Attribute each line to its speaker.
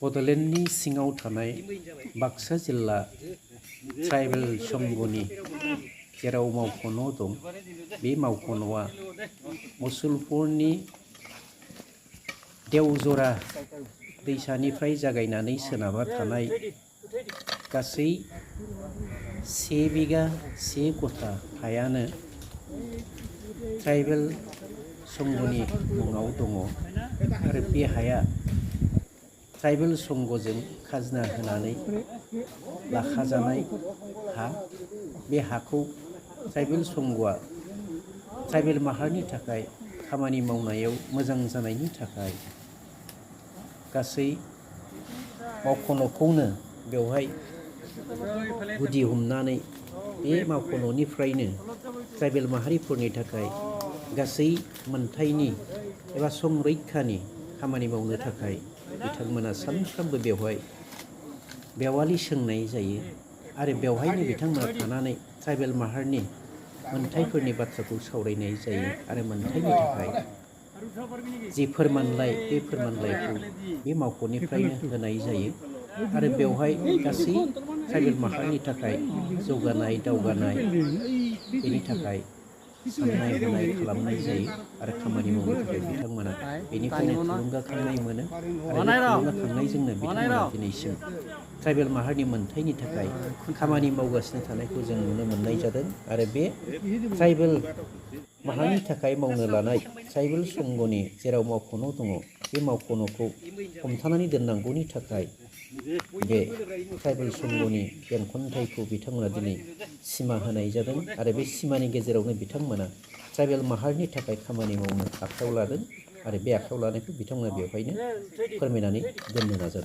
Speaker 1: बड'लेण्डनि सिङाव थानाय बाक्सा जिल्ला ट्राइबेल संघनि जेराव मावख' न' दं बे मावख' न'आ मुसलपुरनि देवजरा दैसानिफ्राय जागायनानै सोनाबहा थानाय गासै 1 बिगा 1 गथा हायानो ट्राइबेल संघनि मुङाव दङ आरो बे हाया ट्राइबेल संघजों खाजोना होनानै लाखाजानाय हा। बे हाखौ ट्राइबेल संघआ ट्राइबेल माहारिनि थाखाय खामानि मावनायाव मोजां जानायनि थाखाय गासै मावख' न'खौनो बेवहाय गुदि हमनानै बे मावख' न'निफ्रायनो ट्राइबेल माहारिफोरनि थाखाय गासै मोनथायनि एबा संरैखानि खामानि मावनो थाखाय बिथांमोना सानफ्रोमबो बेवहाय बेवालि सोंनाय जायो आरो बेवहायनो बिथांमोना थानानै ट्राइबेल माहारिनि मोनथायफोरनि बाथ्राखौ सावरायनाय जायो आरो मोनथायनि थाखाय जि फोरमानलाइ बे फोरमानलाइखौ बे मावख'निफ्रायनो होनाय जायो आरो बेवहाय गासै ट्राइबेल माहारिनि थाखाय जौगानाय दावगानाय बेनि थाखाय साननाय हनाय खालामनाय जायो आरो खामानि मावनो थाखाय बिथांमोना बेनिफ्रायनो थुलुंगाखांनाय मोनो आरो बे थुलुंगाखांनायजोंनो बिथांमोना दिनैसिम ट्राइबेल माहारिनि मोनथायनि थाखाय खामानि मावगासिनो थानायखौ जों नुनो मोननाय जादों आरो बे ट्राइबेल माहारिनि थाखाय मावनो लानाय ट्राइबेल संघनि जेराव मावख' न' दङ बे मावख' न'खौ हमथानानै दोननांगौनि थाखाय बे ट्राइबेल संघनि बेंखनथायखौ बिथांमोना दिनै सिमा होनाय जादों आरो बे सिमानि गेजेरावनो बिथांमोना ट्राइबेल माहारिनि थाखाय खामानि मावनो आखायाव लादों आरो बे आखायाव लानायखौ बिथांमोना बेवहायनो फोरमायनानै दोननो नाजादों।